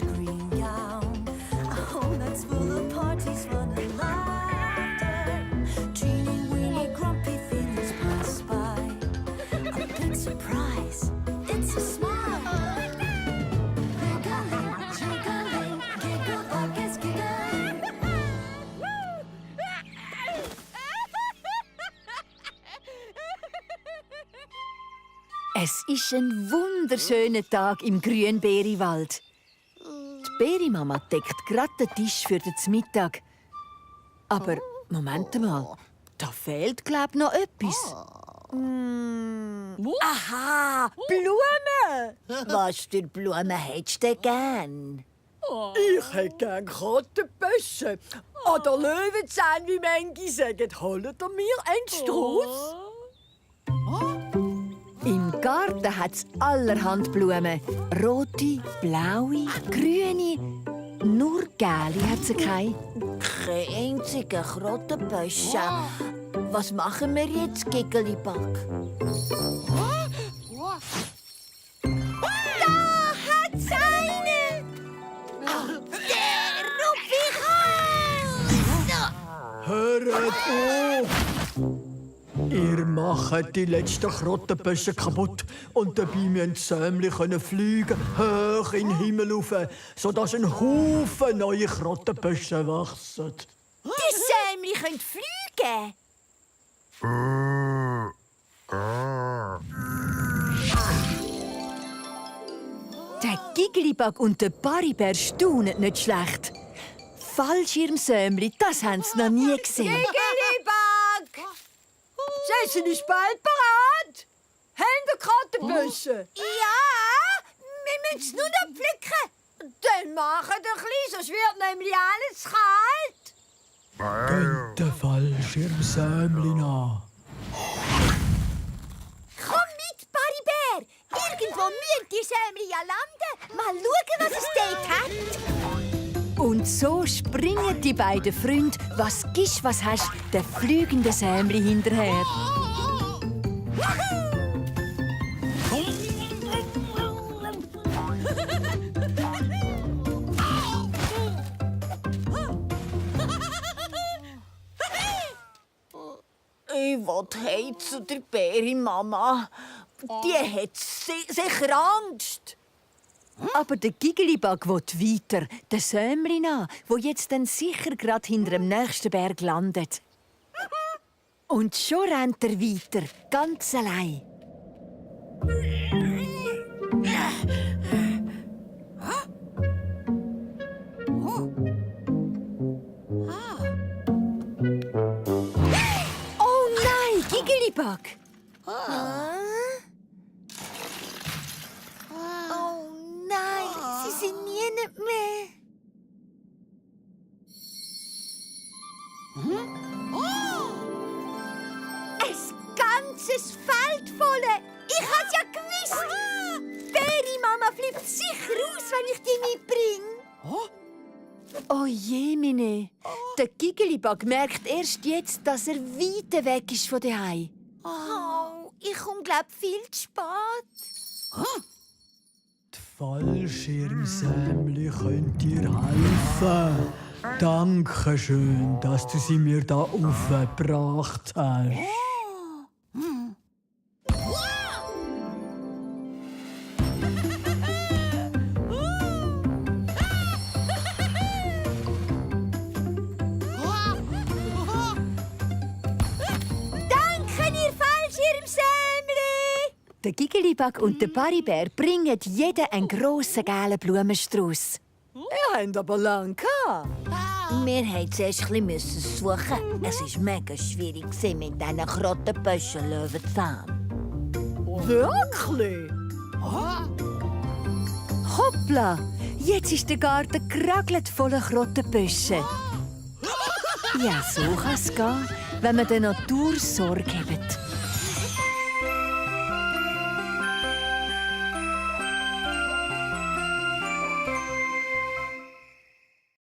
soft green gown. A home that's full of parties, fun and laughter. Teeny weeny grumpy feelings pass by. A big surprise, it's a smile. Giggling, jiggling, giggle buckets giggling. Es ist ein wunderschöner Tag im Grünbeeriwald. Die Beerimama deckt gerade den Tisch für den Mittag. Aber Moment mal, da fehlt glaub noch etwas. Aha, Blumen! Was für Blumen hättest du denn gern? Ich hätte gern Kottenböschen. Oder Löwenzahn, wie manche sagen. Holt ihr mir einen Strauß? Im Garten hat es allerhand Blumen. Rote, blaue, grüne. Nur gelbe hat sie keine. Kein einziger Krottenböschen. Was machen wir jetzt, Giggeliback? Da hat's einen! Der Ruppichal! Hört auf! Ihr macht die letzten Krottenböschen kaputt und dabei müssen die Sämli fliegen, hoch in den Himmel rauf, sodass ein Haufen neue Krottenböschen wachsen. Die Sämli können fliegen! Der Giggeliback und der Paribär staunen nicht schlecht. Fallschirmsämli, das haben sie noch nie gesehen. Giggeliback! Essen ist bald bereit! Haben wir Krottenböschen? Ja, wir müssen es nur noch pflücken. Dann machen wir ein bisschen, sonst wird nämlich alles kalt. Geht der Fallschirmsämli nach. Komm mit, Paribär! Irgendwo müssen die Sämli ja landen. Mal schauen, was es dort hat. Und so springen die beiden Freunde, was gisch, was hast, der fliegenden Sämli hinterher. Ich will heim zu der Bärenmama. Die hat sicher Angst. Aber der Giggeliback will weiter, der Sämli nach, wo jetzt dann sicher gerade hinter dem nächsten Berg landet. Und schon rennt er weiter, ganz allein. Oh nein, Giggeliback! Oh nein, sie sind nie nicht mehr. Ein ganzes Feld voll. Ich hab's ja gewusst. Bärimama flippt sicher aus, wenn ich die mitbringe. Oh je, Mine. Der Giggeliback merkt erst jetzt, dass er weit weg ist von daheim. Oh, ich komme, glaub, viel zu spät. Die Fallschirmsämli könnt dir helfen. Danke schön, dass du sie mir da aufgebracht hast. Der Giggeliback und der Paribär bringen jeden einen grossen gelben Blumenstrauß. Ihr habt aber lang gehabt. Wir mussten zuerst ein bisschen suchen. Es war mega schwierig mit diesen Krottenböschen Löwenzahn. Wirklich? Hoppla! Jetzt ist der Garten geragelt voller Krottenböschen. Ja, so kann es gehen, wenn man der Natur Sorge hat.